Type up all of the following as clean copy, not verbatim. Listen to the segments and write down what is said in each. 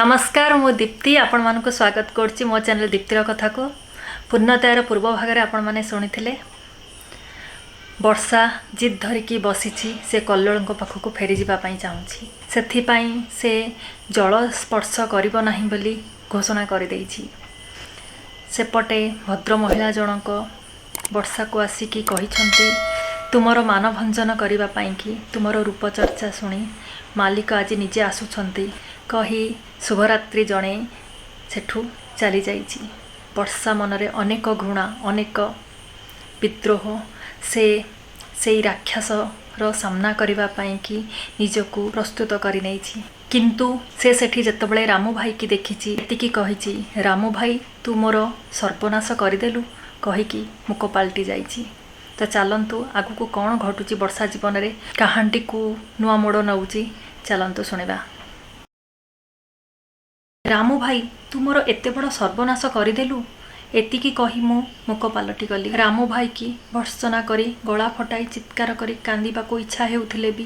ନମସ୍କାର, ମୁଁ ଦୀପ୍ତି ଆପଣମାନଙ୍କୁ ସ୍ୱାଗତ କରୁଛି ମୋ ଚ୍ୟାନେଲ୍ ଦୀପ୍ତିର କଥାକୁ। ପୂର୍ଣ୍ଣତାର ପୂର୍ବ ଭାଗରେ ଆପଣମାନେ ଶୁଣିଥିଲେ, ବର୍ଷା ଜିଦ୍ ଧରିକି ବସିଛି। ସେ କଲ୍ଲୋଳଙ୍କ ପାଖକୁ ଫେରିଯିବା ପାଇଁ ଚାହୁଁଛି। ସେଥିପାଇଁ ସେ ଜଳ ସ୍ପର୍ଶ କରିବ ନାହିଁ ବୋଲି ଘୋଷଣା କରିଦେଇଛି। ସେପଟେ ଭଦ୍ର ମହିଳା ଜଣକ ବର୍ଷାକୁ ଆସିକି କହିଛନ୍ତି, ତୁମର ମାନଭଞ୍ଜନ କରିବା ପାଇଁକି ତୁମର ରୂପଚର୍ଚ୍ଚା ଶୁଣି ମାଲିକ ଆଜି ନିଜେ ଆସୁଛନ୍ତି କହି ଶୁଭରାତ୍ରି ଜଣେଇ ସେଠୁ ଚାଲିଯାଇଛି। ବର୍ଷା ମନରେ ଅନେକ ଘୃଣା, ଅନେକ ବିଦ୍ରୋହ। ସେ ସେଇ ରାକ୍ଷସର ସାମ୍ନା କରିବା ପାଇଁକି ନିଜକୁ ପ୍ରସ୍ତୁତ କରିନେଇଛି। କିନ୍ତୁ ସେ ସେଠି ଯେତେବେଳେ ରାମୁ ଭାଇକି ଦେଖିଛି, ଏତିକି କହିଛି, "ରାମୁ ଭାଇ, ତୁ ମୋର ସର୍ବନାଶ କରିଦେଲୁ" କହିକି ମୁକ ପାଲଟି ଯାଇଛି। ତ ଚାଲନ୍ତୁ, ଆଗକୁ କ'ଣ ଘଟୁଛି ବର୍ଷା ଜୀବନରେ, କାହାଣୀଟିକୁ ନୂଆ ମୋଡ଼ ନେଉଛି, ଚାଲନ୍ତୁ ଶୁଣିବା। "ରାମୁ ଭାଇ, ତୁ ମୋର ଏତେ ବଡ଼ ସର୍ବନାଶ କରିଦେଲୁ।" ଏତିକି କହି ମୁଁ ମୁକ ପାଲଟି ଗଲି। ରାମୁ ଭାଇକି ଭର୍ତ୍ସନା କରି ଗଳା ଫଟାଇ ଚିତ୍କାର କରି କାନ୍ଦିବାକୁ ଇଚ୍ଛା ହେଉଥିଲେ ବି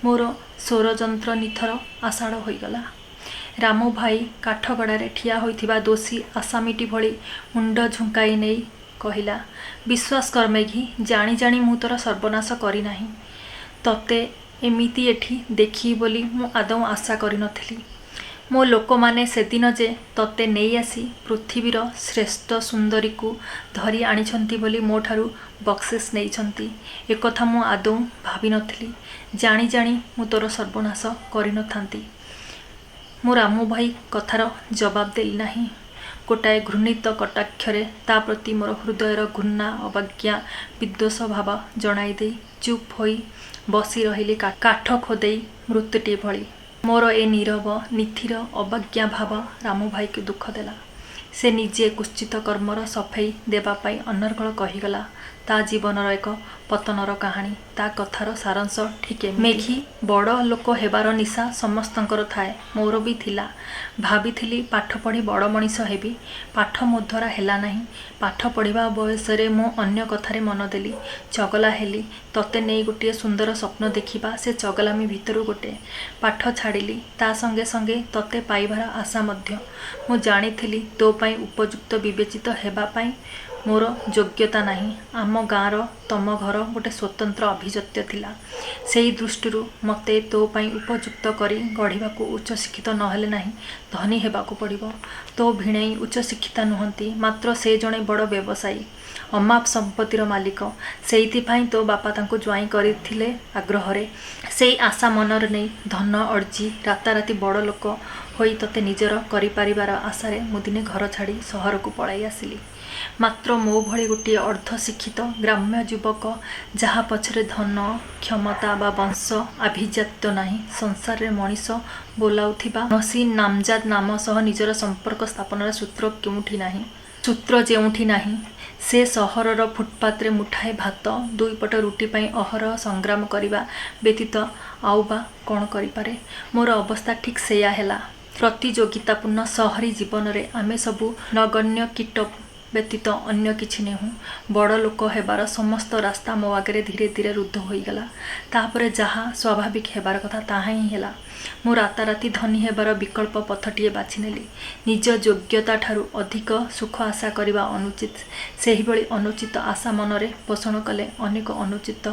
ମୋର ସ୍ୱରଯନ୍ତ୍ର ନିଥର ଆଷାଢ଼ ହୋଇଗଲା। ରାମୁ ଭାଇ କାଠଗଡ଼ାରେ ଠିଆ ହୋଇଥିବା ଦୋଷୀ ଆସାମୀଟି ଭଳି ମୁଣ୍ଡ ଝୁଙ୍କାଇ ନେଇ କହିଲା, "ବିଶ୍ୱାସ କର ମେଘି, ଜାଣି ଜାଣି ମୁଁ ତୋର ସର୍ବନାଶ କରିନାହିଁ। ତତେ ଏମିତି ଏଠି ଦେଖିବି ବୋଲି ମୁଁ ଆଦୌ ଆଶା କରିନଥିଲି। ମୋ ଲୋକମାନେ ସେଦିନ ଯେ ତତେ ନେଇ ଆସି ପୃଥିବୀର ଶ୍ରେଷ୍ଠ ସୁନ୍ଦରୀକୁ ଧରି ଆଣିଛନ୍ତି ବୋଲି ମୋଠାରୁ ବକ୍ସିସ୍ ନେଇଛନ୍ତି, ଏକଥା ମୁଁ ଆଦୌ ଭାବିନଥିଲି। ଜାଣି ଜାଣି ମୁଁ ତୋର ସର୍ବନାଶ କରିନଥାନ୍ତି।" ମୁଁ ରାମୁ ଭାଇ କଥାର ଜବାବ ଦେଲି ନାହିଁ। ଗୋଟାଏ ଘୃଣିତ କଟାକ୍ଷରେ ତା ପ୍ରତି ମୋର ହୃଦୟର ଘୃଣା, ଅବଜ୍ଞା, ବିଦ୍ୱେଷ ଭାବ ଜଣାଇ ଦେଇ ଚୁପ୍ ହୋଇ ବସି ରହିଲି କାଠ ଖୋଦେଇ ମୂର୍ତ୍ତିଟି ଭଳି। ମୋର ଏ ନୀରବ, ନିଥିର ଅବଜ୍ଞା ଭାବ ରାମୁ ଭାଇକୁ ଦୁଃଖ ଦେଲା। ସେ ନିଜେ କୁତ୍ସିତ କର୍ମର ସଫେଇ ଦେବା ପାଇଁ ଅନର୍ଗଳ କହିଗଲା ତା ଜୀବନର ଏକ ପତନର କାହାଣୀ। ତା କଥାର ସାରାଂଶ ଠିକ୍ ଏମିତି। ମେଘି, ବଡ଼ ଲୋକ ହେବାର ନିଶା ସମସ୍ତଙ୍କର ଥାଏ। ମୋର ବି ଥିଲା। ଭାବିଥିଲି ପାଠ ପଢ଼ି ବଡ଼ ମଣିଷ ହେବି। ପାଠ ମୋ ଦ୍ୱାରା ହେଲା ନାହିଁ। ପାଠ ପଢ଼ିବା ବୟସରେ ମୁଁ ଅନ୍ୟ କଥାରେ ମନ ଦେଲି। ଚଗଲା ହେଲି। ତତେ ନେଇ ଗୋଟିଏ ସୁନ୍ଦର ସ୍ୱପ୍ନ ଦେଖିବା ସେ ଚଗଲାମି ଭିତରୁ ଗୋଟେ। ପାଠ ଛାଡ଼ିଲି। ତା ସଙ୍ଗେ ସଙ୍ଗେ ତତେ ପାଇବାର ଆଶା ମଧ୍ୟ। ମୁଁ ଜାଣିଥିଲି ତୋ ପାଇଁ ଉପଯୁକ୍ତ ବିବେଚିତ ହେବା ପାଇଁ ମୋର ଯୋଗ୍ୟତା ନାହିଁ। ଆମ ଗାଁର ତମ ଘର ଗୋଟେ ସ୍ୱତନ୍ତ୍ର ଆଭିଜାତ୍ୟ ଥିଲା। ସେଇ ଦୃଷ୍ଟିରୁ ମୋତେ ତୋ ପାଇଁ ଉପଯୁକ୍ତ କରି ଗଢ଼ିବାକୁ ଉଚ୍ଚଶିକ୍ଷିତ ନହେଲେ ନାହିଁ, ଧନୀ ହେବାକୁ ପଡ଼ିବ। ତୋ ଭିଣେଇ ଉଚ୍ଚଶିକ୍ଷିତା ନୁହନ୍ତି, ମାତ୍ର ସେ ଜଣେ ବଡ଼ ବ୍ୟବସାୟୀ, ଅମାପ ସମ୍ପତ୍ତିର ମାଲିକ। ସେଇଥିପାଇଁ ତୋ ବାପା ତାଙ୍କୁ ଜ୍ୱାଇଁ କରିଥିଲେ ଆଗ୍ରହରେ। ସେଇ ଆଶା ମନରେ ନେଇ ଧନ ଅର୍ଜି ରାତାରାତି ବଡ଼ ଲୋକ ହୋଇ ତତେ ନିଜର କରିପାରିବାର ଆଶାରେ ମୁଁ ଦିନେ ଘର ଛାଡ଼ି ସହରକୁ ପଳାଇ ଆସିଲି। ମାତ୍ର ମୋ ଭଳି ଗୋଟିଏ ଅର୍ଦ୍ଧଶିକ୍ଷିତ ଗ୍ରାମ୍ୟ ଯୁବକ, ଯାହା ପଛରେ ଧନ, କ୍ଷମତା ବା ବଂଶ ଆଭିଜାତ୍ୟ ନାହିଁ, ସଂସାରରେ ମଣିଷ ବୋଲାଉଥିବା କୌଣସି ନାମଜାଦା ନାମ ସହ ନିଜର ସମ୍ପର୍କ ସ୍ଥାପନର ସୂତ୍ର କେଉଁଠି ନାହିଁ, ସୂତ୍ର ଯେଉଁଠି ନାହିଁ, ସେ ସହରର ଫୁଟପାତରେ ମୁଠାଏ ଭାତ, ଦୁଇପଟ ରୁଟି ପାଇଁ ଅହରହ ସଂଗ୍ରାମ କରିବା ବ୍ୟତୀତ ଆଉ ବା କ'ଣ କରିପାରେ? ମୋର ଅବସ୍ଥା ଠିକ୍ ସେଇଆ ହେଲା। ପ୍ରତିଯୋଗିତାପୂର୍ଣ୍ଣ ସହରୀ ଜୀବନରେ ଆମେ ସବୁ ନଗଣ୍ୟ କୀଟ ବ୍ୟତୀତ ଅନ୍ୟ କିଛି ନୋହୁଁ। ବଡ଼ ଲୋକ ହେବାର ସମସ୍ତ ରାସ୍ତା ମୋ ଆଗରେ ଧୀରେ ଧୀରେ ରୁଦ୍ଧ ହୋଇଗଲା। ତାପରେ ଯାହା ସ୍ୱାଭାବିକ ହେବାର କଥା, ତାହା ହିଁ ହେଲା। ମୁଁ ରାତାରାତି ଧନୀ ହେବାର ବିକଳ୍ପ ପଥଟିଏ ବାଛିନେଲି। ନିଜ ଯୋଗ୍ୟତାଠାରୁ ଅଧିକ ସୁଖ ଆଶା କରିବା ଅନୁଚିତ। ସେହିଭଳି ଅନୁଚିତ ଆଶା ମନରେ ପୋଷଣ କଲେ ଅନେକ ଅନୁଚିତ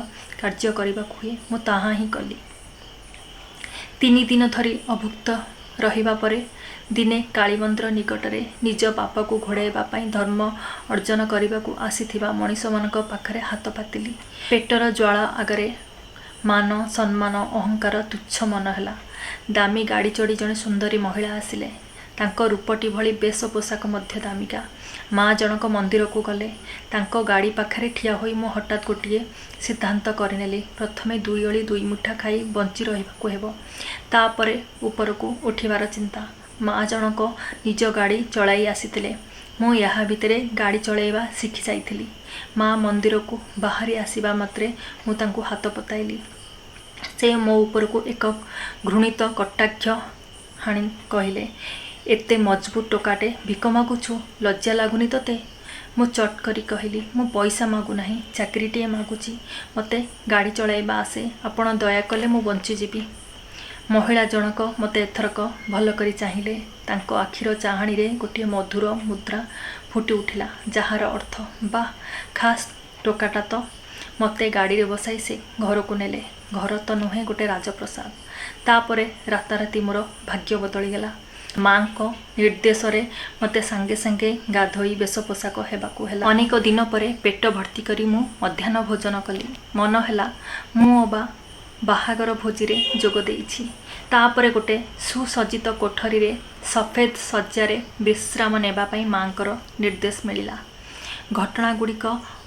କାର୍ଯ୍ୟ କରିବାକୁ ହୁଏ। ମୁଁ ତାହା ହିଁ କଲି। 3 ଦିନ ଧରି ଅଭୁକ୍ତ ରହିବା ପରେ ଦିନେ କାଳୀମନ୍ଦିର ନିକଟରେ ନିଜ ପାପକୁ ଘୋଡ଼ାଇବା ପାଇଁ ଧର୍ମ ଅର୍ଜନ କରିବାକୁ ଆସିଥିବା ମଣିଷମାନଙ୍କ ପାଖରେ ହାତ ପାତିଲି। ପେଟର ଜ୍ୱାଳା ଆଗରେ ମାନ, ସମ୍ମାନ, ଅହଙ୍କାର ତୁଚ୍ଛ ମନେ ହେଲା। ଦାମୀ ଗାଡ଼ି ଚଢ଼ି ଜଣେ ସୁନ୍ଦରୀ ମହିଳା ଆସିଲେ। ତାଙ୍କ ରୂପଟି ଭଳି ବେଶ ପୋଷାକ ମଧ୍ୟ ଦାମିକା। ମା ଜଣକ ମନ୍ଦିରକୁ ଗଲେ। ତାଙ୍କ ଗାଡ଼ି ପାଖରେ ଠିଆ ହୋଇ ମୁଁ ହଠାତ୍ ଗୋଟିଏ ସିଦ୍ଧାନ୍ତ କରିନେଲି। ପ୍ରଥମେ ଦୁଇ ଓଳି ଦୁଇମୁଠା ଖାଇ ବଞ୍ଚି ରହିବାକୁ ହେବ। ତାପରେ ଉପରକୁ ଉଠିବାର ଚିନ୍ତା। ମା ଜଣକ ନିଜ ଗାଡ଼ି ଚଳାଇ ଆସିଥିଲେ। ମୁଁ ଏହା ଭିତରେ ଗାଡ଼ି ଚଳାଇବା ଶିଖି ଯାଇଥିଲି। ମା ମନ୍ଦିରକୁ ବାହାରି ଆସିବା ମାତ୍ରେ ମୁଁ ତାଙ୍କୁ ହାତ ପତାଇଲି। ସେ ମୋ ଉପରକୁ ଏକ ଘୃଣିତ କଟାକ୍ଷ ହାଣି କହିଲେ, "ଏତେ ମଜବୁତ ଟୋକାଟେ ଭିକ ମାଗୁଛୁ, ଲଜ୍ଜା ଲାଗୁନି ତୋତେ?" ମୁଁ ଚଟ୍ କରି କହିଲି, "ମୁଁ ପଇସା ମାଗୁନାହିଁ, ଚାକିରିଟିଏ ମାଗୁଛି। ମୋତେ ଗାଡ଼ି ଚଳାଇବା ଆସେ। ଆପଣ ଦୟା କଲେ ମୁଁ ବଞ୍ଚିଯିବି।" ମହିଳା ଜଣକ ମୋତେ ଏଥରକ ଭଲକରି ଚାହିଁଲେ। ତାଙ୍କ ଆଖିର ଚାହାଣୀରେ ଗୋଟିଏ ମଧୁର ମୁଦ୍ରା ଫୁଟିଉଠିଲା, ଯାହାର ଅର୍ଥ, ବାଃ, ଖାସ୍ ଟୋକାଟା ତ! ମୋତେ ଗାଡ଼ିରେ ବସାଇ ସେ ଘରକୁ ନେଲେ। ଘର ତ ନୁହେଁ, ଗୋଟେ ରାଜପ୍ରାସାଦ। ତା'ପରେ ରାତାରାତି ମୋର ଭାଗ୍ୟ ବଦଳିଗଲା। ମା'ଙ୍କ ନିର୍ଦ୍ଦେଶରେ ମୋତେ ସାଙ୍ଗେ ସାଙ୍ଗେ ଗାଧୋଇ ବେଶ ପୋଷାକ ହେବାକୁ ହେଲା। ଅନେକ ଦିନ ପରେ ପେଟ ଭର୍ତ୍ତି କରି ମୁଁ ମଧ୍ୟାହ୍ନ ଭୋଜନ କଲି। ମନ ହେଲା, ମୁଁ ଅବା ବାହାଘର ଭୋଜିରେ ଯୋଗ ଦେଇଛି। ତା'ପରେ ଗୋଟେ ସୁସଜ୍ଜିତ କୋଠରୀରେ ସଫେଦ ଶଯ୍ୟାରେ ବିଶ୍ରାମ ନେବା ପାଇଁ ମା'ଙ୍କର ନିର୍ଦ୍ଦେଶ ମିଳିଲା। ଘଟଣାଗୁଡ଼ିକ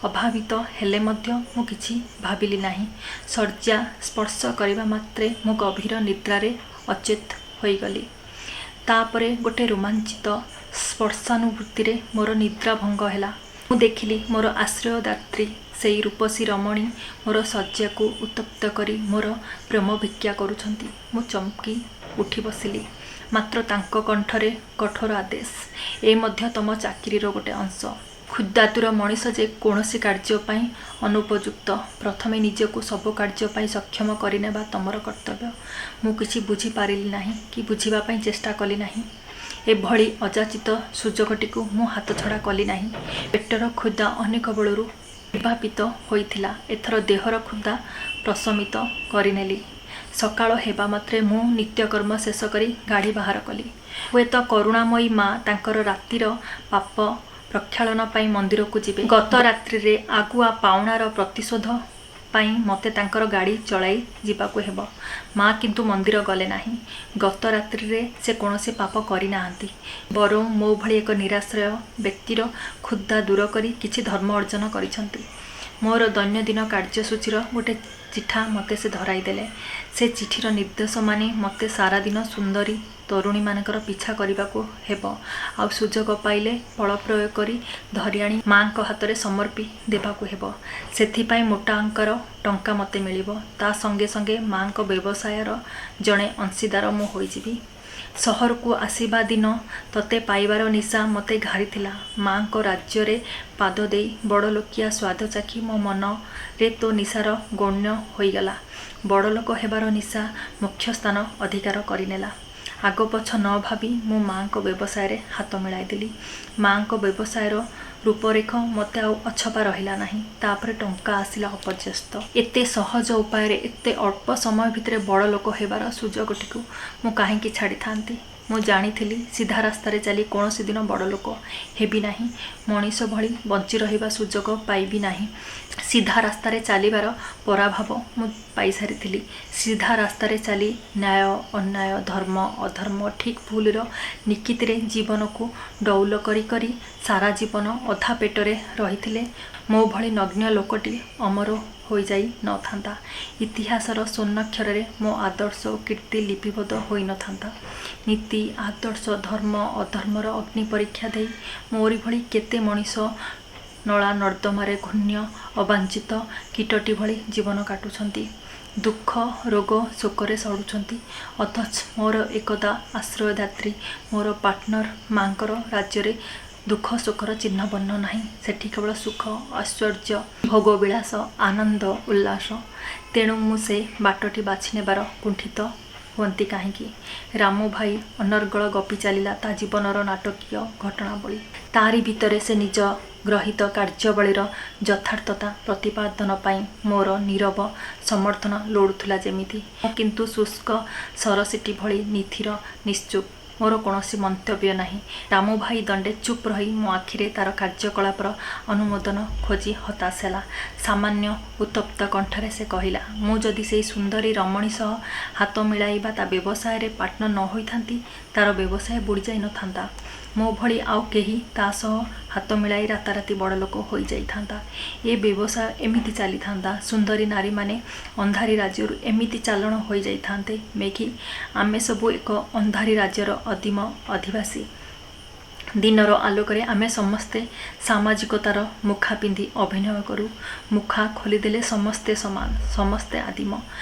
ଅଭାବିତ ହେଲେ ମଧ୍ୟ ମୁଁ କିଛି ଭାବିଲି ନାହିଁ। ଶଯ୍ୟା ସ୍ପର୍ଶ କରିବା ମାତ୍ରେ ମୁଁ ଗଭୀର ନିଦ୍ରାରେ ଅଚେତ ହୋଇଗଲି। ତା'ପରେ ଗୋଟେ ରୋମାଞ୍ଚିତ ସ୍ପର୍ଶାନୁଭୂତିରେ ମୋର ନିଦ୍ରା ଭଙ୍ଗ ହେଲା। ମୁଁ ଦେଖିଲି, ମୋର ଆଶ୍ରୟଦାତ୍ରୀ ସେଇ ରୂପସୀ ରମଣୀ ମୋର ଶଯ୍ୟାକୁ ଉତ୍ତପ୍ତ କରି ମୋର ପ୍ରେମଭିକ୍ଷା କରୁଛନ୍ତି। ମୁଁ ଚମକି ଉଠି ବସିଲି। ମାତ୍ର ତାଙ୍କ କଣ୍ଠରେ କଠୋର ଆଦେଶ, ଏ ମଧ୍ୟ ତମ ଚାକିରିର ଗୋଟେ ଅଂଶ। କ୍ଷୁଧାତୁର ମଣିଷ ଯେ କୌଣସି କାର୍ଯ୍ୟ ପାଇଁ ଅନୁପଯୁକ୍ତ। ପ୍ରଥମେ ନିଜକୁ ସବୁ କାର୍ଯ୍ୟ ପାଇଁ ସକ୍ଷମ କରିନେବା ତମର କର୍ତ୍ତବ୍ୟ। ମୁଁ କିଛି ବୁଝିପାରିଲି ନାହିଁ କି ବୁଝିବା ପାଇଁ ଚେଷ୍ଟା କଲି ନାହିଁ। ଏଭଳି ଅଯାଚିତ ସୁଯୋଗଟିକୁ ମୁଁ ହାତଛଡ଼ା କଲି ନାହିଁ। ପେଟର କ୍ଷୁଧା ଅନେକ ବେଳରୁ ନିର୍ବାପିତ ହୋଇଥିଲା। ଏଥର ଦେହର କ୍ଷୁଧା ପ୍ରଶମିତ କରିନେଲି। ସକାଳ ହେବା ମାତ୍ରେ ମୁଁ ନିତ୍ୟକର୍ମ ଶେଷ କରି ଗାଡ଼ି ବାହାର କଲି। ହୁଏତ କରୁଣାମୟୀ ମା ତାଙ୍କର ରାତିର ପାପ ପ୍ରକ୍ଷାଳନ ପାଇଁ ମନ୍ଦିରକୁ ଯିବେ। ଗତ ରାତ୍ରିରେ ଆଗୁଆ ପାଉଣାର ପ୍ରତିଶୋଧ ପାଇଁ ମୋତେ ତାଙ୍କର ଗାଡ଼ି ଚଳାଇ ଯିବାକୁ ହେବ। ମା କିନ୍ତୁ ମନ୍ଦିର ଗଲେ ନାହିଁ। ଗତ ରାତ୍ରିରେ ସେ କୌଣସି ପାପ କରିନାହାନ୍ତି, ବରଂ ମୋ ଭଳି ଏକ ନିରାଶ୍ରୟ ବ୍ୟକ୍ତିର କ୍ଷୁଧା ଦୂର କରି କିଛି ଧର୍ମ ଅର୍ଜନ କରିଛନ୍ତି। ମୋର ଦୈନନ୍ଦିନ କାର୍ଯ୍ୟସୂଚୀର ଗୋଟେ ଚିଠା ମୋତେ ସେ ଧରାଇଦେଲେ। ସେ ଚିଠିର ନିର୍ଦ୍ଦେଶ ମାନି ମୋତେ ସାରାଦିନ ସୁନ୍ଦରୀ ତରୁଣୀମାନଙ୍କର ପିଛା କରିବାକୁ ହେବ, ଆଉ ସୁଯୋଗ ପାଇଲେ ବଳପ୍ରୟୋଗ କରି ଧରିଆଣି ମା'ଙ୍କ ହାତରେ ସମର୍ପି ଦେବାକୁ ହେବ। ସେଥିପାଇଁ ମୋଟା ଅଙ୍କର ଟଙ୍କା ମୋତେ ମିଳିବ। ତା' ସଙ୍ଗେ ସଙ୍ଗେ ମା'ଙ୍କ ବ୍ୟବସାୟର ଜଣେ ଅଂଶୀଦାର ମୁଁ ହୋଇଯିବି। ସହରକୁ ଆସିବା ଦିନ ତତେ ପାଇବାର ନିଶା ମୋତେ ଘାରିଥିଲା। ମା'ଙ୍କ ରାଜ୍ୟରେ ପାଦ ଦେଇ ବଡ଼ଲୋକିଆ ସ୍ୱାଦ ଚାଖି ମୋ ମନରେ ତୋ ନିଶାର ଗୌଣ୍ୟ ହୋଇଗଲା। ବଡ଼ଲୋକ ହେବାର ନିଶା ମୁଖ୍ୟ ସ୍ଥାନ ଅଧିକାର କରିନେଲା। ଆଗପଛ ନ ଭାବି ମୁଁ ମା'ଙ୍କ ବ୍ୟବସାୟରେ ହାତ ମିଳାଇଦେଲି। ମା'ଙ୍କ ବ୍ୟବସାୟର ରୂପରେଖ ମୋତେ ଆଉ ଅଛପା ରହିଲା ନାହିଁ। ତା'ପରେ ଟଙ୍କା ଆସିଲା ଅପର୍ଯ୍ୟସ୍ତ। ଏତେ ସହଜ ଉପାୟରେ ଏତେ ଅଳ୍ପ ସମୟ ଭିତରେ ବଡ଼ଲୋକ ହେବାର ସୁଯୋଗଟିକୁ ମୁଁ କାହିଁକି ଛାଡ଼ିଥାନ୍ତି? ମୁଁ ଜାଣିଥିଲି, ସିଧା ରାସ୍ତାରେ ଚାଲି କୌଣସି ଦିନ ବଡ଼ଲୋକ ହେବି ନାହିଁ। ମଣିଷ ଭଳି ବଞ୍ଚିରହିବା ସୁଯୋଗ ପାଇବି ନାହିଁ। ସିଧା ରାସ୍ତାରେ ଚାଲିବାର ପରାଭବ ମୁଁ ପାଇସାରିଥିଲି। ସିଧା ରାସ୍ତାରେ ଚାଲି ନ୍ୟାୟ, ଅନ୍ୟାୟ, ଧର୍ମ, ଅଧର୍ମ, ଠିକ୍ ଭୁଲର ନିକିତିରେ ଜୀବନକୁ ଡଉଲ କରି କରି ସାରା ଜୀବନ ଅଧା ପେଟରେ ରହିଥିଲେ ମୋ ଭଳି ନଗ୍ନ ଲୋକଟି ଅମର ହୋଇଯାଇ ନ ଥାନ୍ତା। ଇତିହାସର ସ୍ୱର୍ଣ୍ଣାକ୍ଷରରେ ମୋ ଆଦର୍ଶ ଓ କୀର୍ତ୍ତି ଲିପିବଦ୍ଧ ହୋଇ ନ ଥାନ୍ତା। ନୀତି, ଆଦର୍ଶ, ଧର୍ମ, ଅଧର୍ମର ଅଗ୍ନି ପରୀକ୍ଷା ଦେଇ ମୋରି ଭଳି କେତେ ମଣିଷ ନଳା ନର୍ଦ୍ଦମାରେ ଘୃଣ୍ୟ ଅବାଞ୍ଛିତ କୀଟଟି ଭଳି ଜୀବନ କାଟୁଛନ୍ତି। ଦୁଃଖ, ରୋଗ, ଶୋକରେ ସଢ଼ୁଛନ୍ତି। ଅଥଚ ମୋର ଏକଦା ଆଶ୍ରୟଦାତ୍ରୀ, ମୋର ପାର୍ଟନର ମା'ଙ୍କର ରାଜ୍ୟରେ ଦୁଃଖ ଶୋକର ଚିହ୍ନବର୍ଣ୍ଣ ନାହିଁ। ସେଠି କେବଳ ସୁଖ, ଐଶ୍ୱର୍ଯ୍ୟ, ଭୋଗବିଳାସ, ଆନନ୍ଦ, ଉଲ୍ଲାସ। ତେଣୁ ମୁଁ ସେ ବାଟଟି ବାଛି ନେବାର କୁଣ୍ଠିତ ହୁଅନ୍ତି କାହିଁକି? ରାମୁ ଭାଇ ଅନର୍ଗଳ ଗପି ଚାଲିଲା ତା' ଜୀବନର ନାଟକୀୟ ଘଟଣାବଳୀ। ତା'ରି ଭିତରେ ସେ ନିଜ ଗୃହୀତ କାର୍ଯ୍ୟାବଳୀର ଯଥାର୍ଥତା ପ୍ରତିପାଦନ ପାଇଁ ମୋର ନୀରବ ସମର୍ଥନ ଲୋଡ଼ୁଥିଲା ଯେମିତି। ମୁଁ କିନ୍ତୁ ଶୁଷ୍କ ସରସୀଟି ଭଳି ନିଥିର, ନିଶ୍ଚୁପ୍। ମୋର କୌଣସି ମନ୍ତବ୍ୟ ନାହିଁ। ରାମୁ ଭାଇ ଦଣ୍ଡେ ଚୁପ୍ ରହି ମୋ ଆଖିରେ ତା'ର କାର୍ଯ୍ୟକଳାପର ଅନୁମୋଦନ ଖୋଜି ହତାଶ ହେଲା। ସାମାନ୍ୟ ଉତ୍ତପ୍ତ କଣ୍ଠରେ ସେ କହିଲା, ମୁଁ ଯଦି ସେଇ ସୁନ୍ଦରୀ ରମଣୀ ସହ ହାତ ମିଳାଇ ତା' ବ୍ୟବସାୟରେ ପାର୍ଟନର ନ ହୋଇଥାନ୍ତି, ତା'ର ବ୍ୟବସାୟ ବୁଡ଼ିଯାଇ ନ ଥାନ୍ତା। ମୋ ଭଳି ଆଉ କେହି ତା' ସହ ହାତ ମିଳାଇ ରାତାରାତି ବଡ଼ଲୋକ ହୋଇଯାଇଥାନ୍ତା। ଏ ବ୍ୟବସାୟ ଏମିତି ଚାଲିଥାନ୍ତା। ସୁନ୍ଦରୀ ନାରୀମାନେ ଅନ୍ଧାରୀ ରାଜ୍ୟରୁ ଏମିତି ଚାଲାଣ ହୋଇଯାଇଥାନ୍ତେ। ମେଘୀ, ଆମେ ସବୁ ଏକ ଅନ୍ଧାରୀ ରାଜ୍ୟର ଆଦିମ ଅଧିବାସୀ। ଦିନର ଆଲୋକରେ ଆମେ ସମସ୍ତେ ସାମାଜିକତାର ମୁଖା ପିନ୍ଧି ଅଭିନୟ କରୁ। ମୁଖା ଖୋଲିଦେଲେ ସମସ୍ତେ ସମାନ, ସମସ୍ତେ ଆଦିମ।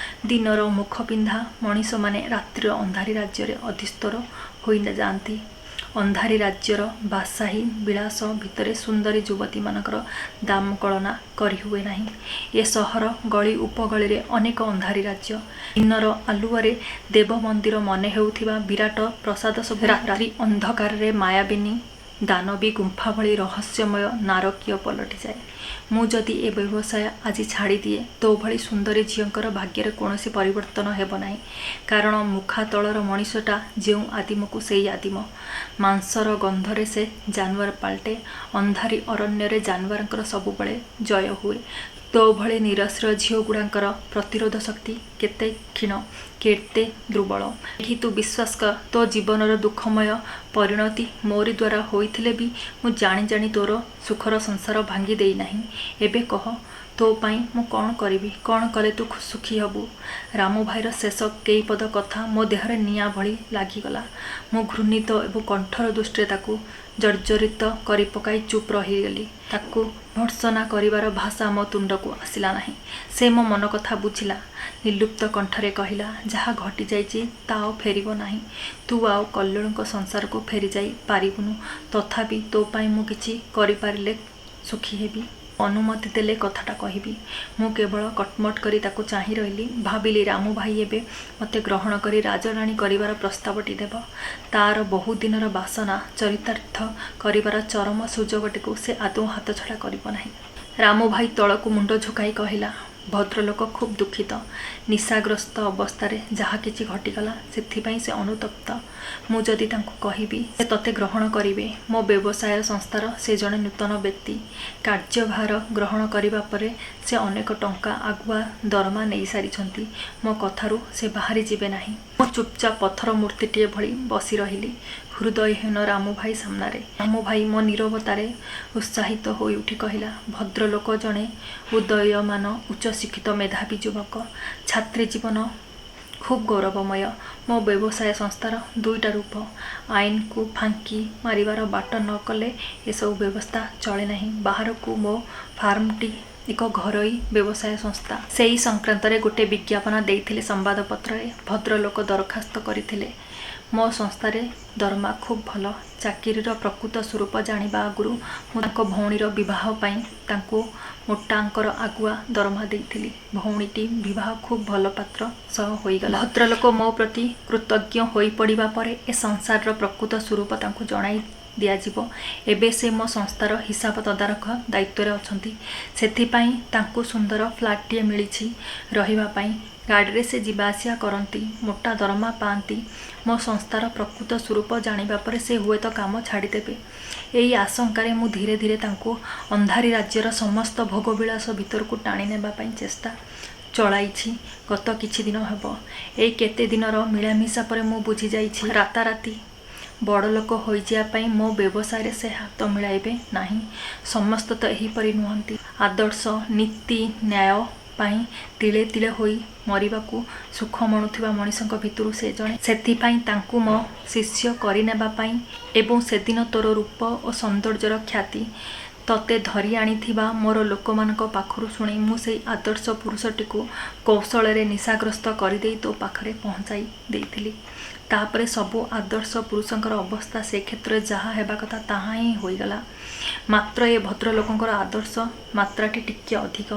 ଦିନର ମୁଖପିନ୍ଧା ମଣିଷମାନେ ରାତ୍ରିର ଅନ୍ଧାରୀ ରାଜ୍ୟରେ ଅଧସ୍ତର ହୋଇଯାଆନ୍ତି। ଅନ୍ଧାରୀ ରାଜ୍ୟର ବାସାହୀ ବିଳାସ ଭିତରେ ସୁନ୍ଦରୀ ଯୁବତୀମାନଙ୍କର ଦାମ କଳନା କରିହୁଏ ନାହିଁ। ଏ ସହର ଗଳି ଉପଗଳିରେ ଅନେକ ଅନ୍ଧାରୀ ରାଜ୍ୟ। ଦିନର ଆଲୁଅରେ ଦେବ ମନ୍ଦିର ମନେ ହେଉଥିବା ବିରାଟ ପ୍ରାସାଦ ସବୁ ରାତ୍ରି ଅନ୍ଧକାରରେ ମାୟାବିନୀ ଦାନବୀ ଗୁମ୍ଫା ଭଳି ରହସ୍ୟମୟ ନାରକୀୟ ପାଲଟିଯାଏ। ମୁଁ ଯଦି ଏ ବ୍ୟବସାୟ ଆଜି ଛାଡ଼ିଦିଏ, ତୋ ଭଳି ସୁନ୍ଦରୀ ଝିଅଙ୍କର ଭାଗ୍ୟରେ କୌଣସି ପରିବର୍ତ୍ତନ ହେବ ନାହିଁ। କାରଣ ମୁଖା ତଳର ମଣିଷଟା ଯେଉଁ ଆଦିମକୁ ସେଇ ଆଦିମ। ମାଂସର ଗନ୍ଧରେ ସେ ଜାନୁଆର ପାଲଟେ। ଅନ୍ଧାରୀ ଅରଣ୍ୟରେ ଜାନୁଆରଙ୍କର ସବୁବେଳେ ଜୟ ହୁଏ। ତୋ ଭଳି ନିରାଶ୍ରୟ ଝିଅଗୁଡ଼ାଙ୍କର ପ୍ରତିରୋଧ ଶକ୍ତି କେତେ କ୍ଷୀଣ, କେତେ ଦୁର୍ବଳ। ମେଘୀ, ତୁ ବିଶ୍ୱାସ କର, ତୋ ଜୀବନର ଦୁଃଖମୟ ପରିଣତି ମୋରି ଦ୍ୱାରା ହୋଇଥିଲେ ବି ମୁଁ ଜାଣି ଜାଣି ତୋର ସୁଖର ସଂସାର ଭାଙ୍ଗି ଦେଇନାହିଁ। ଏବେ କହ, ତୋ ପାଇଁ ମୁଁ କ'ଣ କରିବି? କ'ଣ କଲେ ତୁ ସୁଖୀ ହେବୁ? ରାମୁଭାଇର ଶେଷ କେଇପଦ କଥା ମୋ ଦେହରେ ନିଆଁ ଭଳି ଲାଗିଗଲା। ମୁଁ ଘୃଣିତ ଏବଂ କଠୋର ଦୃଷ୍ଟିରେ ତାକୁ ଜର୍ଜରିତ କରିପକାଇ ଚୁପ୍ ରହିଗଲି। ତାକୁ ଭର୍ତ୍ସନା କରିବାର ଭାଷା ମୋ ତୁଣ୍ଡକୁ ଆସିଲା ନାହିଁ। ସେ ମୋ ମନକଥା ବୁଝିଲା। ନିର୍ଲିପ୍ତ କଣ୍ଠରେ କହିଲା, ଯାହା ଘଟିଯାଇଛି ତା' ଆଉ ଫେରିବ ନାହିଁ। ତୁ ଆଉ କଲ୍ଲୋଳଙ୍କ ସଂସାରକୁ ଫେରିଯାଇ ପାରିବୁନୁ। ତଥାପି ତୋ ପାଇଁ ମୁଁ କିଛି କରିପାରିଲେ ସୁଖୀ ହେବି। ଅନୁମତି ଦେଲେ କଥାଟା କହିବି। ମୁଁ କେବଳ କଟମଟ କରି ତାକୁ ଚାହିଁ ରହିଲି। ଭାବିଲି, ରାମୁଭାଇ ଏବେ ମୋତେ ଗ୍ରହଣ କରି ରାଜରାଣୀ କରିବାର ପ୍ରସ୍ତାବଟି ଦେବ। ତା'ର ବହୁଦିନର ବାସନା ଚରିତାର୍ଥ କରିବାର ଚରମ ସୁଯୋଗଟିକୁ ସେ ଆଦୌ ହାତଛଡ଼ା କରିବ ନାହିଁ। ରାମୁଭାଇ ତଳକୁ ମୁଣ୍ଡ ଝୁକାଇ କହିଲା, ଭଦ୍ରଲୋକ ଖୁବ୍ ଦୁଃଖିତ। ନିଶାଗ୍ରସ୍ତ ଅବସ୍ଥାରେ ଯାହା କିଛି ଘଟିଗଲା, ସେଥିପାଇଁ ସେ ଅନୁତପ୍ତ। ମୁଁ ଯଦି ତାଙ୍କୁ କହିବି, ସେ ତୋତେ ଗ୍ରହଣ କରିବେ। ମୋ ବ୍ୟବସାୟ ସଂସ୍ଥାର ସେ ଜଣେ ନୂତନ ବ୍ୟକ୍ତି। କାର୍ଯ୍ୟଭାର ଗ୍ରହଣ କରିବା ପରେ ସେ ଅନେକ ଟଙ୍କା ଆଗୁଆ ଦରମା ନେଇସାରିଛନ୍ତି। ମୋ କଥାରୁ ସେ ବାହାରିଯିବେ ନାହିଁ। ମୁଁ ଚୁପ୍ଚାପ୍ ପଥର ମୂର୍ତ୍ତିଟିଏ ଭଳି ବସି ରହିଲି ହୃଦୟହୀନ ରାମୁଭାଇ ସାମ୍ନାରେ। ରାମୁଭାଇ ମୋ ନୀରବତାରେ ଉତ୍ସାହିତ ହୋଇଉଠି କହିଲା, ଭଦ୍ରଲୋକ ଜଣେ ଉଦୀୟମାନ ଉଚ୍ଚଶିକ୍ଷିତ ମେଧାବୀ ଯୁବକ। ଛାତ୍ରୀ ଜୀବନ ଖୁବ୍ ଗୌରବମୟ। ମୋ ବ୍ୟବସାୟ ସଂସ୍ଥାର ଦୁଇଟା ରୂପ। ଆଇନକୁ ଫାଙ୍କି ମାରିବାର ବାଟ ନ କଲେ ଏସବୁ ବ୍ୟବସ୍ଥା ଚଳେ ନାହିଁ। ବାହାରକୁ ମୋ ଫାର୍ମଟି ଏକ ଘରୋଇ ବ୍ୟବସାୟ ସଂସ୍ଥା। ସେଇ ସଂକ୍ରାନ୍ତରେ ଗୋଟେ ବିଜ୍ଞାପନ ଦେଇଥିଲି ସମ୍ବାଦପତ୍ରରେ। ଭଦ୍ରଲୋକ ଦରଖାସ୍ତ କରିଥିଲେ। ମୋ ସଂସ୍ଥାରେ ଦରମା ଖୁବ୍ ଭଲ। ଚାକିରିର ପ୍ରକୃତ ସ୍ୱରୂପ ଜାଣିବା ଆଗରୁ ମୁଁ ତାଙ୍କ ଭଉଣୀର ବିବାହ ପାଇଁ ତାଙ୍କୁ ମୋଟା ଅଙ୍କର ଆଗୁଆ ଦରମା ଦେଇଥିଲି। ଭଉଣୀଟି ବିବାହ ଖୁବ୍ ଭଲ ପାତ୍ର ସହ ହୋଇଗଲା। ଭଦ୍ରଲୋକ ମୋ ପ୍ରତି କୃତଜ୍ଞ ହୋଇପଡ଼ିବା ପରେ ଏ ସଂସାରର ପ୍ରକୃତ ସ୍ୱରୂପ ତାଙ୍କୁ ଜଣାଇ ଦିଆଯିବ। ଏବେ ସେ ମୋ ସଂସ୍ଥାର ହିସାବ ତଦାରଖ ଦାୟିତ୍ୱରେ ଅଛନ୍ତି। ସେଥିପାଇଁ ତାଙ୍କୁ ସୁନ୍ଦର ଫ୍ଲାଟ୍ଟିଏ ମିଳିଛି ରହିବା ପାଇଁ। ଗାଡ଼ିରେ ସେ ଯିବା ଆସିବା କରନ୍ତି। ମୋଟା ଦରମା ପାଆନ୍ତି। ମୋ ସଂସ୍ଥାର ପ୍ରକୃତ ସ୍ୱରୂପ ଜାଣିବା ପରେ ସେ ହୁଏତ କାମ ଛାଡ଼ିଦେବେ। ଏଇ ଆଶଙ୍କାରେ ମୁଁ ଧୀରେ ଧୀରେ ତାଙ୍କୁ ଅନ୍ଧାରୀ ରାଜ୍ୟର ସମସ୍ତ ଭୋଗବିଳାସ ଭିତରକୁ ଟାଣିନେବା ପାଇଁ ଚେଷ୍ଟା ଚଳାଇଛି ଗତ କିଛିଦିନ ହେବ। ଏଇ କେତେ ଦିନର ମିଳାମିଶା ପରେ ମୁଁ ବୁଝିଯାଇଛି, ରାତାରାତି ବଡ଼ଲୋକ ହୋଇଯିବା ପାଇଁ ମୋ ବ୍ୟବସାୟରେ ସେ ହାତ ମିଳାଇବେ ନାହିଁ। ସମସ୍ତେ ତ ଏହିପରି ନୁହନ୍ତି। ଆଦର୍ଶ, ନୀତି, ନ୍ୟାୟ ପାଇଁ ତିଳେ ତିଳେ ହୋଇ ମରିବାକୁ ସୁଖ ମଣୁଥିବା ମଣିଷଙ୍କ ଭିତରୁ ସେ ଜଣେ। ସେଥିପାଇଁ ତାଙ୍କୁ ମୋ ଶିଷ୍ୟ କରିନେବା ପାଇଁ ଏବଂ ସେଦିନ ତୋର ରୂପ ଓ ସୌନ୍ଦର୍ଯ୍ୟର ଖ୍ୟାତି ତୋତେ ଧରି ଆଣିଥିବା ମୋର ଲୋକମାନଙ୍କ ପାଖରୁ ଶୁଣି ମୁଁ ସେଇ ଆଦର୍ଶ ପୁରୁଷଟିକୁ କୌଶଳରେ ନିଶାଗ୍ରସ୍ତ କରିଦେଇ ତୋ ପାଖରେ ପହଞ୍ଚାଇ ଦେଇଥିଲି। ତା'ପରେ ସବୁ ଆଦର୍ଶ ପୁରୁଷଙ୍କର ଅବସ୍ଥା ସେ କ୍ଷେତ୍ରରେ ଯାହା ହେବା କଥା ତାହା ହିଁ ହୋଇଗଲା। ମାତ୍ର ଏ ଭଦ୍ରଲୋକଙ୍କର ଆଦର୍ଶ ମାତ୍ରାଟି ଟିକିଏ ଅଧିକ।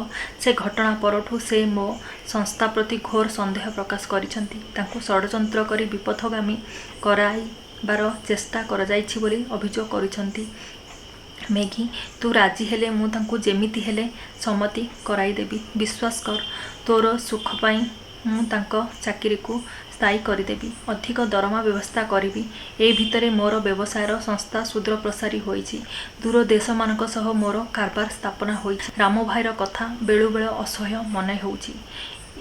ସେ ଘଟଣା ପରଠୁ ସେ ମୋ ସଂସ୍ଥା ପ୍ରତି ଘୋର ସନ୍ଦେହ ପ୍ରକାଶ କରିଛନ୍ତି। ତାଙ୍କୁ ଷଡ଼ଯନ୍ତ୍ର କରି ବିପଥଗାମୀ କରାଇବାର ଚେଷ୍ଟା କରାଯାଇଛି ବୋଲି ଅଭିଯୋଗ କରିଛନ୍ତି। ମେଘୀ, ତୁ ରାଜି ହେଲେ ମୁଁ ତାଙ୍କୁ ଯେମିତି ହେଲେ ସମ୍ମତି କରାଇଦେବି। ବିଶ୍ୱାସ କର, ତୋର ସୁଖ ପାଇଁ ମୁଁ ତାଙ୍କ ଚାକିରିକୁ ସ୍ଥାୟୀ କରିଦେବି। ଅଧିକ ଦରମା ବ୍ୟବସ୍ଥା କରିବି। ଏ ଭିତରେ ମୋର ବ୍ୟବସାୟର ସଂସ୍ଥା ସୁଦୂରପ୍ରସାରୀ ହୋଇଛି। ଦୂର ଦେଶମାନଙ୍କ ସହ ମୋର କାରବାର ସ୍ଥାପନା ହୋଇଛି। ରାମୁଭାଇର କଥା ବେଳୁବେଳୁ ଅସହ୍ୟ ମନେ ହେଉଛି।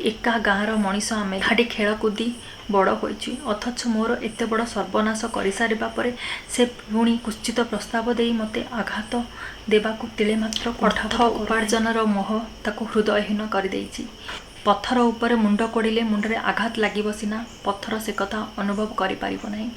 ଏକା ଗାଁର ମଣିଷ ଆମେ। ଏକାଠି ଖେଳିକୁଦି ବଡ଼ ହୋଇଛୁ। ଅଥଚ ମୋର ଏତେବଡ଼ ସର୍ବନାଶ କରିସାରିବା ପରେ ସେ ପୁଣି କୁତ୍ସିତ ପ୍ରସ୍ତାବ ଦେଇ ମୋତେ ଆଘାତ ଦେବାକୁ ତିଳେମାତ୍ର ଅର୍ଥ ଉପାର୍ଜନର ମୋହ ତାକୁ ହୃଦୟହୀନ କରିଦେଇଛି। ପଥର ଉପରେ ମୁଣ୍ଡ କୋଡ଼ିଲେ ମୁଣ୍ଡରେ ଆଘାତ ଲାଗିବ ସିନା, ପଥର ସେକଥା ଅନୁଭବ କରିପାରିବ ନାହିଁ।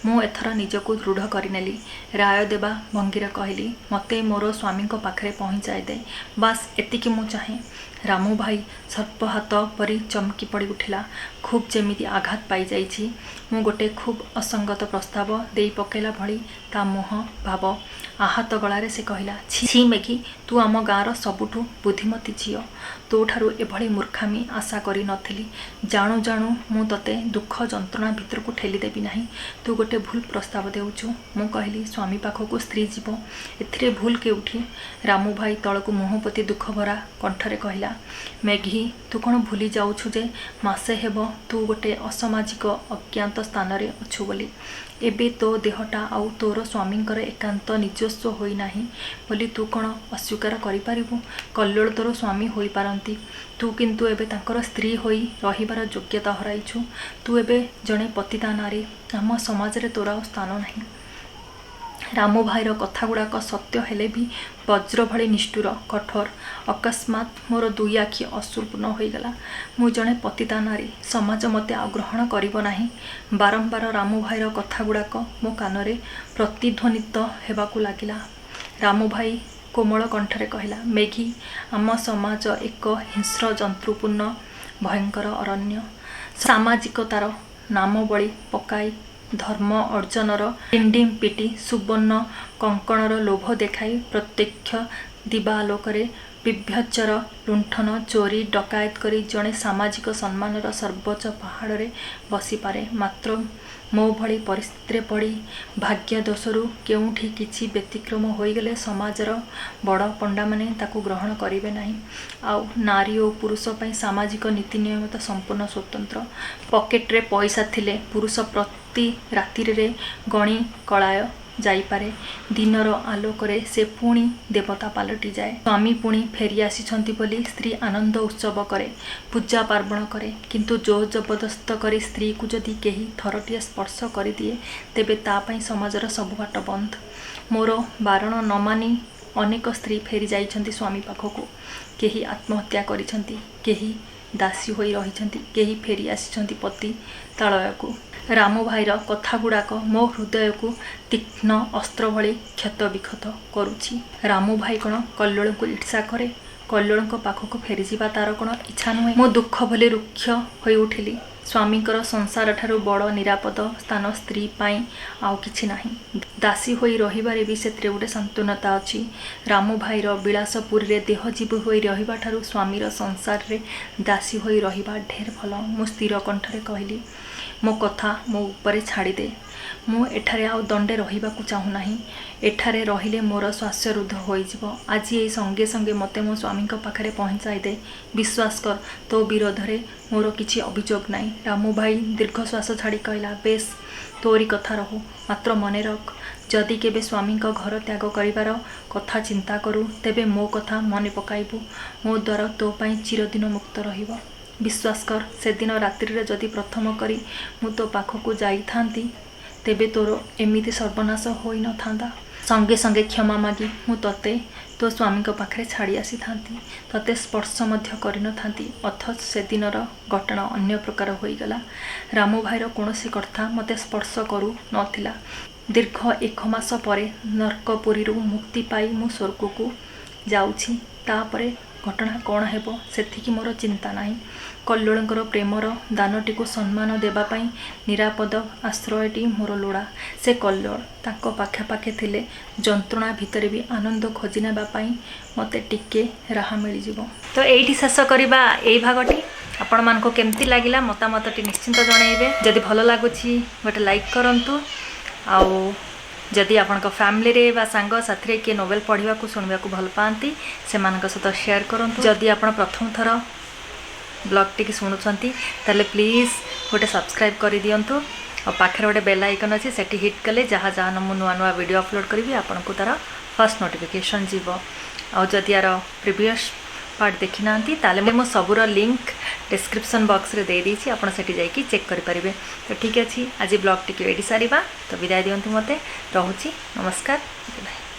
ମୁଁ ଏଥର ନିଜକୁ ଦୃଢ଼ କରିନେଲି। ରାୟ ଦେବା ଭଙ୍ଗୀରେ କହିଲି, ମୋତେ ମୋର ସ୍ୱାମୀଙ୍କ ପାଖରେ ପହଞ୍ଚାଇ ଦେ। ବାସ୍, ଏତିକି ମୁଁ ଚାହେଁ। ରାମୁ ଭାଇ ସର୍ପାହତ ପରି ଚମକି ପଡ଼ି ଉଠିଲା। ଖୁବ୍ ଯେମିତି ଆଘାତ ପାଇଯାଇଛି। ମୁଁ ଗୋଟେ ଖୁବ୍ ଅସଙ୍ଗତ ପ୍ରସ୍ତାବ ଦେଇ ପକାଇଲା ଭଳି ତା ମୁହଁ ଭାବ। ଆହତ ଗଳାରେ ସେ କହିଲା, "ଛି ମେଘୀ, ତୁ ଆମ ଗାଁର ସବୁଠୁ ବୁଦ୍ଧିମତୀ ଝିଅ। ତୋଠାରୁ ଏଭଳି ମୂର୍ଖାମି ଆଶା କରି ନ ଥିଲି। ଜାଣୁ ଜାଣୁ ମୁଁ ତୋତେ ଦୁଃଖ ଯନ୍ତ୍ରଣା ଭିତରକୁ ଠେଲିଦେବି ନାହିଁ। ତୁ ଗୋଟେ ଭୁଲ ପ୍ରସ୍ତାବ ଦେଉଛୁ।" ମୁଁ କହିଲି, "ସ୍ୱାମୀ ପାଖକୁ ସ୍ତ୍ରୀ ଯିବ, ଏଥିରେ ଭୁଲ କେଉଁଠି?" ରାମୁ ଭାଇ ତଳକୁ ମୁହଁ ପୋତି ଦୁଃଖଭରା କଣ୍ଠରେ କହିଲା, "ମେଘୀ, ତୁ କ'ଣ ଭୁଲି ଯାଉଛୁ ଯେ ମାସେ ହେବ ତୁ ଗୋଟେ ଅସାମାଜିକ ଅଜ୍ଞାତ ସ୍ଥାନରେ ଅଛୁ ବୋଲି? ଏବେ ତୋ ଦେହଟା ଆଉ ତୋର ସ୍ୱାମୀଙ୍କର ଏକାନ୍ତ ନିଜସ୍ୱ ହୋଇନାହିଁ ବୋଲି ତୁ କ'ଣ ଅସ୍ୱୀକାର କରିପାରିବୁ? କଲ୍ଲୋଳ ତୋର ସ୍ୱାମୀ ହୋଇପାରନ୍ତି, ତୁ କିନ୍ତୁ ଏବେ ତାଙ୍କର ସ୍ତ୍ରୀ ହୋଇ ରହିବାର ଯୋଗ୍ୟତା ହରାଇଛୁ। ତୁ ଏବେ ଜଣେ ପତିତା ନାରୀ। ଆମ ସମାଜରେ ତୋର ଆଉ ସ୍ଥାନ ନାହିଁ।" ରାମୁ ଭାଇର କଥାଗୁଡ଼ାକ ସତ୍ୟ ହେଲେ ବି ବଜ୍ର ଭଳି ନିଷ୍ଠୁର, କଠୋର। ଅକସ୍ମାତ୍ ମୋର ଦୁଇ ଆଖି ଅଶ୍ରୁପୂର୍ଣ୍ଣ ହୋଇଗଲା। ମୁଁ ଜଣେ ପତିତା ନାରୀ। ସମାଜ ମୋତେ ଆଉ ଗ୍ରହଣ କରିବ ନାହିଁ। ବାରମ୍ବାର ରାମୁ ଭାଇର କଥାଗୁଡ଼ାକ ମୋ କାନରେ ପ୍ରତିଧ୍ୱନିତ ହେବାକୁ ଲାଗିଲା। ରାମୁ ଭାଇ କୋମଳ କଣ୍ଠରେ କହିଲା, "ମେଘୀ, ଆମ ସମାଜ ଏକ ହିଂସ୍ର ଜନ୍ତୁପୂର୍ଣ୍ଣ ଭୟଙ୍କର ଅରଣ୍ୟ। ସାମାଜିକତାର ନାମାବଳୀ ପକାଇ, ଧର୍ମ ଅର୍ଜନର ଡିଣ୍ଡିମ ପିଟି, ସୁବର୍ଣ୍ଣ କଙ୍କଣର ଲୋଭ ଦେଖାଇ ପ୍ରତ୍ୟକ୍ଷ ଦିବାଲୋକରେ ବ୍ୟଭିଚାର, ଲୁଣ୍ଠନ, ଚୋରି, ଡକାୟତ କରି ଜଣେ ସାମାଜିକ ସମ୍ମାନର ସର୍ବୋଚ୍ଚ ପାହାଡ଼ରେ ବସିପାରେ। ମାତ୍ର ମୋ ଭଳି ପରିସ୍ଥିତିରେ ପଡ଼ି ଭାଗ୍ୟଦୋଷରୁ କେଉଁଠି କିଛି ବ୍ୟତିକ୍ରମ ହୋଇଗଲେ ସମାଜର ବଡ଼ ପଣ୍ଡାମାନେ ତାକୁ ଗ୍ରହଣ କରିବେ ନାହିଁ। ଆଉ ନାରୀ ଓ ପୁରୁଷ ପାଇଁ ସାମାଜିକ ନୀତି ନିୟମ ତ ସମ୍ପୂର୍ଣ୍ଣ ସ୍ୱତନ୍ତ୍ର। ପକେଟରେ ପଇସା ଥିଲେ ପୁରୁଷ ପ୍ରତି ରାତ୍ରିରେ ଗଣି କଳାୟ ଯାଇପାରେ। ଦିନର ଆଲୋକରେ ସେ ପୁଣି ଦେବତା ପାଲଟିଯାଏ। ସ୍ୱାମୀ ପୁଣି ଫେରିଆସିଛନ୍ତି ବୋଲି ସ୍ତ୍ରୀ ଆନନ୍ଦ ଉତ୍ସବ କରେ, ପୂଜା ପାର୍ବଣ କରେ। କିନ୍ତୁ ଜୋର ଜବରଦସ୍ତ କରି ସ୍ତ୍ରୀକୁ ଯଦି କେହି ଥରଟିଏ ସ୍ପର୍ଶ କରିଦିଏ, ତେବେ ତା ପାଇଁ ସମାଜର ସବୁ ବାଟ ବନ୍ଦ। ମୋର ବାରଣ ନ ମାନି ଅନେକ ସ୍ତ୍ରୀ ଫେରି ଯାଇଛନ୍ତି ସ୍ୱାମୀ ପାଖକୁ। କେହି ଆତ୍ମହତ୍ୟା କରିଛନ୍ତି, କେହି ଦାସୀ ହୋଇ ରହିଛନ୍ତି, କେହି ଫେରି ଆସିଛନ୍ତି ପତିତାଳୟକୁ।" ରାମୁ ଭାଇର କଥାଗୁଡ଼ାକ ମୋ ହୃଦୟକୁ ତୀକ୍ଷ୍ଣ ଅସ୍ତ୍ର ଭଳି କ୍ଷତବିକ୍ଷତ କରୁଛି। ରାମୁ ଭାଇ କ'ଣ କଲ୍ଲୋଳଙ୍କୁ ଈର୍ଷା କରେ? କଲ୍ଲୋଳଙ୍କ ପାଖକୁ ଫେରିଯିବା ତାର କ'ଣ ଇଚ୍ଛା ନୁହେଁ? ମୁଁ ଦୁଃଖ ଭୁଲି ରୁକ୍ଷ ହୋଇଉଠିଲି। ସ୍ୱାମୀଙ୍କର ସଂସାରଠାରୁ ବଡ଼ ନିରାପଦ ସ୍ଥାନ ସ୍ତ୍ରୀ ପାଇଁ ଆଉ କିଛି ନାହିଁ। ଦାସୀ ହୋଇ ରହିବାରେ ବି ସେଥିରେ ଗୋଟେ ସାନ୍ତ୍ୱନତା ଅଛି। ରାମୁ ଭାଇର ବିଳାସପୁରୀରେ ଦେହଜୀବୀ ହୋଇ ରହିବାଠାରୁ ସ୍ୱାମୀର ସଂସାରରେ ଦାସୀ ହୋଇ ରହିବା ଢେର ଭଲ। ମୁଁ ସ୍ଥିର କଣ୍ଠରେ କହିଲି, "ମୋ କଥା ମୋ ଉପରେ ଛାଡ଼ିଦେ। ମୁଁ ଏଠାରେ ଆଉ ଦଣ୍ଡେ ରହିବାକୁ ଚାହୁଁନାହିଁ। ଏଠାରେ ରହିଲେ ମୋର ଶ୍ୱାସରୁଦ୍ଧ ହୋଇଯିବ। ଆଜି ଏଇ ସଙ୍ଗେ ସଙ୍ଗେ ମୋତେ ମୋ ସ୍ୱାମୀଙ୍କ ପାଖରେ ପହଞ୍ଚାଇ ଦେ। ବିଶ୍ୱାସ କର, ତୋ ବିରୋଧରେ ମୋର କିଛି ଅଭିଯୋଗ ନାହିଁ।" ରାମୁ ଭାଇ ଦୀର୍ଘଶ୍ୱାସ ଛାଡ଼ି କହିଲା, "ବେଶ୍, ତୋରି କଥା ରହୁ। ମାତ୍ର ମନେ ରଖ, ଯଦି କେବେ ସ୍ୱାମୀଙ୍କ ଘର ତ୍ୟାଗ କରିବାର କଥା ଚିନ୍ତା କରୁ, ତେବେ ମୋ କଥା ମନେ ପକାଇବୁ। ମୋ ଦ୍ୱାର ତୋ ପାଇଁ ଚିରଦିନ ମୁକ୍ତ ରହିବ। ବିଶ୍ୱାସ କର, ସେଦିନ ରାତ୍ରିରେ ଯଦି ପ୍ରଥମ କରି ମୁଁ ତୋ ପାଖକୁ ଯାଇଥାନ୍ତି, ତେବେ ତୋର ଏମିତି ସର୍ବନାଶ ହୋଇନଥାନ୍ତା। ସଙ୍ଗେ ସଙ୍ଗେ କ୍ଷମା ମାଗି ମୁଁ ତୋତେ ତୋ ସ୍ୱାମୀଙ୍କ ପାଖରେ ଛାଡ଼ି ଆସିଥାନ୍ତି। ତୋତେ ସ୍ପର୍ଶ ମଧ୍ୟ କରିନଥାନ୍ତି। ଅଥଚ ସେଦିନର ଘଟଣା ଅନ୍ୟ ପ୍ରକାର ହୋଇଗଲା। ରାମୁ ଭାଇର କୌଣସି କଥା ମୋତେ ସ୍ପର୍ଶ କରୁ ନଥିଲା। ଦୀର୍ଘ ଏକ ମାସ ପରେ ନର୍କପୁରୀରୁ ମୁକ୍ତି ପାଇ ମୁଁ ସ୍ୱର୍ଗକୁ ଯାଉଛି। ତାପରେ ଘଟଣା କ'ଣ ହେବ, ସେଥିକି ମୋର ଚିନ୍ତା ନାହିଁ। କଲ୍ଲୋଳଙ୍କର ପ୍ରେମର ଦାନଟିକୁ ସମ୍ମାନ ଦେବା ପାଇଁ ନିରାପଦ ଆଶ୍ରୟଟି ମୋର ଲୋଡ଼ା। ସେ କଲ୍ଲୋଳ। ତାଙ୍କ ପାଖେ ପାଖେ ଥିଲେ ଯନ୍ତ୍ରଣା ଭିତରେ ବି ଆନନ୍ଦ ଖୋଜି ନେବା ପାଇଁ ମୋତେ ଟିକେ ରାହା ମିଳିଯିବ।" ତ ଏଇଠି ଶେଷ କରିବା ଏଇ ଭାଗଟି। ଆପଣମାନଙ୍କୁ କେମିତି ଲାଗିଲା, ମତାମତଟି ନିଶ୍ଚିନ୍ତ ଜଣାଇବେ। ଯଦି ଭଲ ଲାଗୁଛି, ଗୋଟେ ଲାଇକ୍ କରନ୍ତୁ। ଆଉ ଯଦି ଆପଣଙ୍କ ଫ୍ୟାମିଲିରେ ବା ସାଙ୍ଗସାଥିରେ କିଏ ନୋଭେଲ୍ ପଢ଼ିବାକୁ ଶୁଣିବାକୁ ଭଲ ପାଆନ୍ତି, ସେମାନଙ୍କ ସହିତ ସେୟାର କରନ୍ତୁ। ଯଦି ଆପଣ ପ୍ରଥମ ଥର ବ୍ଲଗ୍ଟିକି ଶୁଣୁଛନ୍ତି, ତାହେଲେ ପ୍ଲିଜ୍ ଗୋଟେ ସବସ୍କ୍ରାଇବ୍ କରିଦିଅନ୍ତୁ। ଆଉ ପାଖରେ ଗୋଟେ ବେଲ୍ ଆଇକନ୍ ଅଛି, ସେଠି ହିଟ୍ କଲେ ଯାହା ଯାହା ମୁଁ ନୂଆ ନୂଆ ଭିଡ଼ିଓ ଅପଲୋଡ଼ କରିବି, ଆପଣଙ୍କୁ ତା'ର ଫାର୍ଷ୍ଟ ନୋଟିଫିକେସନ୍ ଯିବ। ଆଉ ଯଦି ୟାର ପ୍ରିଭିୟସ୍ ପାର୍ଟ ଦେଖିନାହାନ୍ତି, ତାହେଲେ ମୁଁ ସବୁର ଲିଙ୍କ୍ ଡିସ୍କ୍ରିପ୍ସନ୍ ବକ୍ସରେ ଦେଇଦେଇଛି। ଆପଣ ସେଠି ଯାଇକି ଚେକ୍ କରିପାରିବେ। ତ ଠିକ୍ ଅଛି, ଆଜି ବ୍ଲଗ୍ଟିକୁ ଏଇଠି ସାରିବା। ତ ବିଦାୟ ଦିଅନ୍ତୁ ମୋତେ। ରହୁଛି, ନମସ୍କାର, ବାଏ।